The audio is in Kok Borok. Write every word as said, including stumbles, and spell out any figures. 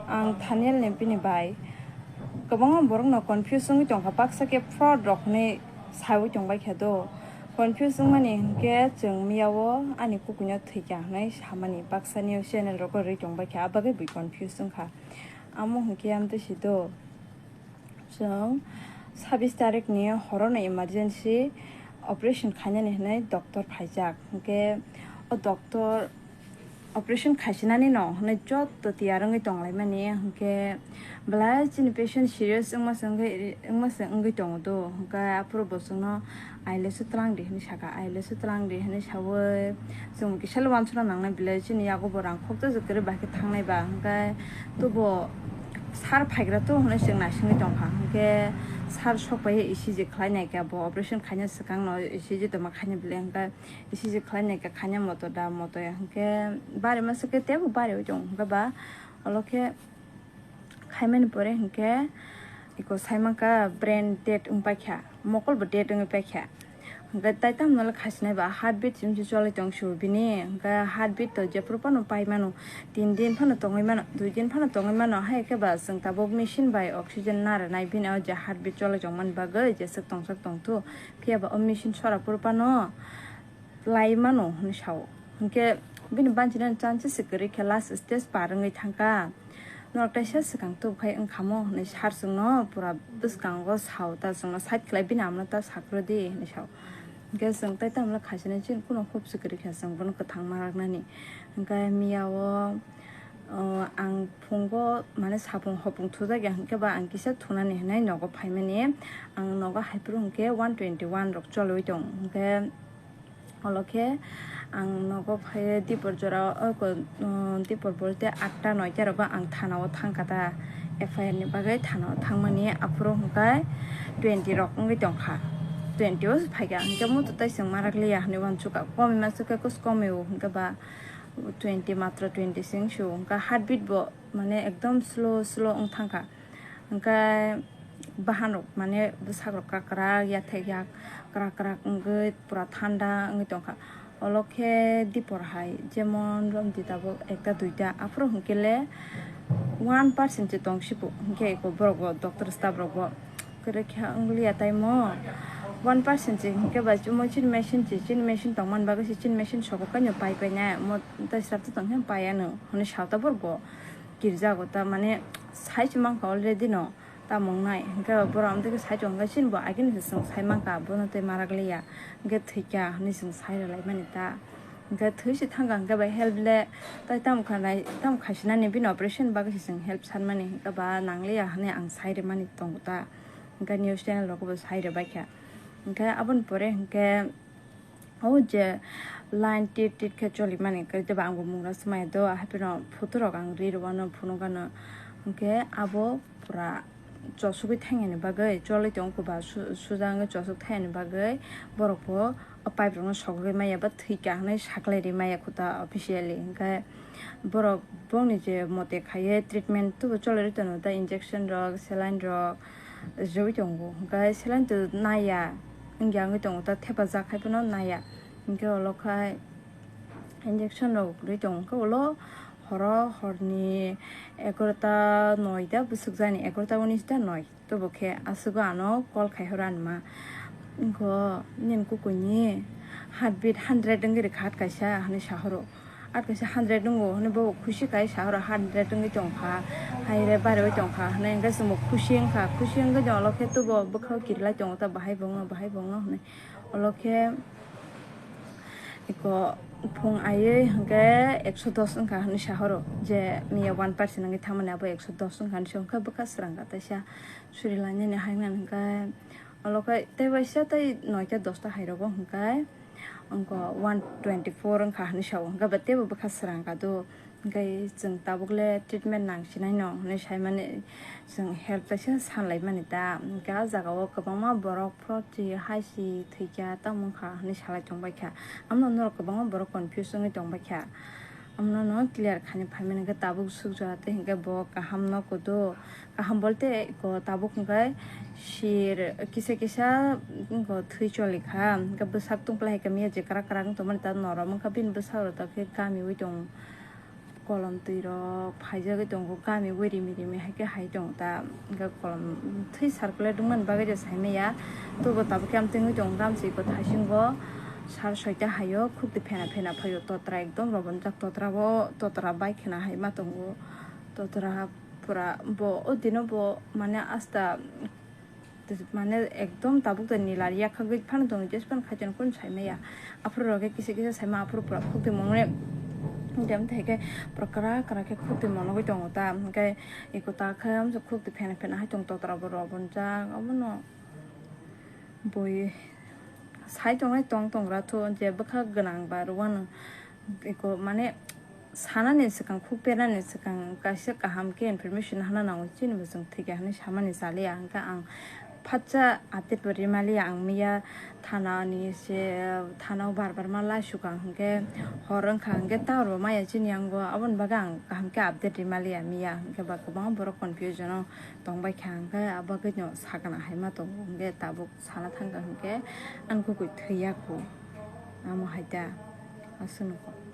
Ang Thaniel ni bini bai. Kwbangma borokno confuse wngwi tongkha, baksa khe fraud rok hwnwi saiwi tongbaikha do. Confuse wngmani hinkhe chwng miyao ani kukuino thwikha hwnwi samani baksa news channel rogo rwi tongbaikha, abagwi bui confuse wngkha. Amo hinkhe amtwi si do. Chwng sabis tarikni horono emergency operation khainani hwnwi doctor phaijak. Hinkhe o doctor operation khaisinani no hwnwi jotto tiyar wngwi tonglaimani. Hinkhe belai chini patient serious wngma se wngwi, wngma se wngwi tongo do. Hinkhe aphuru bo chwngno I L S o twlang di hwnwi saka, I L S o twlang di hwnwi sawi chwng kisa le uansukna nangnai belai chini yago bo rang khokjak kwrwi bai khe thangnai ba. Hinkhe tubo sir phaigra to hwnwi chwng naisingwi tongkha. Hinkhe sir sokphaiya E C G khlainai khe bo operation khaina swkangno E C G tongma khaina belai hinkhe E C G khlainai khe khaina moto da moto ya hinkhe bari masa khe teibo bari oi tongo hinkhe ba olo khe khaimani pore hinkhe iko saimankha brain dead wngpaikha, mokol bo dead wngwi paikha. Hinkhe tai tamo le khasinai ba heartbeat chimsi choli tong su bini, hinkhe heartbeat to jephuru phano pai mano, tin din phano tongwi mano, dui din phano tongwi mano, hai khe ba chwng tabuk machine bai oxygen naranai bini o je heartbeat choli tongmani bagwi jeswk tongsak tongthu, phiya ba o machine sora phuru phano lai mano hwnwi sao. Hinkhe bini banchinani chance se kwrwi khe last stage par wngwi thangkha. Norok teisa swkang tubkhai wngkhamo hwnwi sir chwngno pura bwskango sao, ta chwngno side khlai bini amno ta sakrodi hwnwi sao. Hinkhe chwng tai tamle khaisani chini kuno hope se kwrwi kha chwng bono kwthang ma raknani. Hinkhe miyao, o, ang phungo mane sapung hopung thujak ya hinkhe ba ang kisa thunani hinwi nogo phaimani. Ang nogo haiphuru hinkhe one twenty one rok cholwi tong hinkhe Olo khe ang nogo phaiwi dipor jora o ko, um, dipor bolte atta noita rogo ang thana o thangkha ta, F I R ni bagwi thana o thangmani aphuru hwnkhe twenty rok wngwi tongkha, twenty o phaikha hinkhe muitu tai chwng marak liya hinwi uansukha, komi masa khe kus komi o hinkhe ba twenty matro twenty se wngsu hinkhe heartbeat bo mane ekdom slow slow wng thangkha. Hwnkhe bahanrok mane bwsakrok krak krak yathek yak krak krak wngwi pura thanda wngwi tongkha. Olo khe dipor hai jemon romdi tabuk ekta duita aphuru hwnkhe le one percent se tong sibu hwnkhe eko borok bo doctor staff rok bo kwrwi khe wng liya taimo one percent se hwnkhe ba chini machine se chini machine tongmani bagwi se chini machine sogwi khe no pai painai omo tei srapsa tongkhe pai anw hwnwi sa ta borok bo. Kirjago ta mane sai se mankha already no tamo wngnai hinkhe borok amtwi khe sai tongkha chini bo agini se chwng sai mankha bono tei marak liya hinkhe thwikha hinwi chwng sai rwlaimani ta hinkhe thwi se thangkha hinkhe bai help le tai tamo khanai tamo khaisinani bini operation bagwi se chwng help sanmani hinkhe ba nangliya hinwi ang sai rwmani tongo ta hinkhe news channel rogo bo sai rwbaikha hinkhe aboni pore hinkhe. O je line tit tit khe cholimani kwrwi tei ba ang bo mung rw swmai do, hapheno photo rok ang ri rw ano phunuk ano. Hinkhe abo pura chosugwi thangyani bagwi cholwi tongo kwba su-, suja wngwi chosuk thangyani bagwi borok bo o pipe rokno sogwi maya ba thwikha hinwi saklai ri maya khuta officially. Hinkhe borok bongni je mote khaiwi treatment tubu cholwi rw tongo ta injection rok saline rok. Rwui tongo, hwnkhe saline to naiya, wngya wngwi tongo, ta thepajak hai phano naiya. Hinkhe olo khai injection rok rwui tongo, hinkhe ulo horo horni egarota noita bwswk jani, egarota unis ta noi, tobo khe aswgo ano call khaihoro ani ma, wngkho nini kukuini heartbeat hundred wngwi rwkha hat kaisa hinwi sahoro. Ar kaisa hundred wngo hwnwi bo khusi khai sa horo hundred wngwi tongkha, hai re bariwi tongkha hwnwi hwnkhe chwngbo khusi wngkha, khusi wngwi tong olo khe tubo bwkhao kirilai tongo ta bahai bo wngo bahai bo wngo hwnwi olo khe eko phung aiwi hwnkhe ekso dos wngkha hwnwi sa horo je miya one percent wngwi thangmani abo ekso dos wngkha hwnwi sa hwnkhe bwkha swrang kha taisa suri lainani hai wngkha hwnkhe olo khe tei waisa tei noita dosta hai rogo hwnkhe. Wngkha one twenty four wngkha hinwi sao, hwnkhe ba teibo bwkha swrang kha do, hwnkhe chwng tabuk le treatment nang sinai no hinwi saimani, chwng help kaisa sanlaimani ta, hwnkhe ah jagao kwbangma borok fraud si hai si thwikha tamo wngkha hinwi salai tongbaikha, amno norok kwbangma borok confuse wngwi tongbaikha, amno no clear khaina phaimani hwnkhe tabuk sukjak tei hwnkhe bo kaham no kudo. Kaham bolte ko tabuk hwnkhe sir kisa kisa ko thwi choli kha, hwnkhe bwsak tungpla hai khe mia je kwrak kwrak wng tongmani ta norom wngkha bini bwsak rok ta khe kamiui tongo. Kolom twi rok phaijagwi tongo, gami o rimi rimi hai khe hai tongo ta, hwnkhe kolom thwi circulate wngmani bagwi rw saimaya. Tobo tabuk khe amtwngwi tongo, gamsi iko thaisingo sar soita haio khukti phena phena phaio, totra ekdom robonjak, totra o totra bai khena hai ma tongo, totra pura bo o dino bo mane asta. Mane ekdom tabuk de nila yakhagwi phano tongo, jespan khaiteno kun saimaya. Aphuru rok khe kisa kisa saima, aphuru pura khukti mongre. Dem thai khe pura kra kra khe khukti monogwi tongo ta. Hwnkhe iko ta khe amsa khukti phena phena hai tong totra bo rw bonjak. Abono bui sai tongnai tong tongra thu je bwkha gwnang ba rwano. Iko mane sanani swkang, khuk pernani swkang kaisa kaham khe information hana nango, chini bo chwng thwikha hinwi samani chaliya, hwnkhe ang phatsa update bo rimaliya. Ang miya thana ni se, thana o bar bar ma laisukha, hwnkhe hor wngkha, hwnkhe tower bo maya chini yango, aboni bagwi ang kaham khe update rimaliya miya, hwnkhe ba kwbangma borok confusion o tongbaikha, hwnkhe abo bagwino sakana hai ma tongo, hwnkhe tabuk sana thangkha, hwnkhe ang kukui thwiya kho, amo hai ta aswk nukho.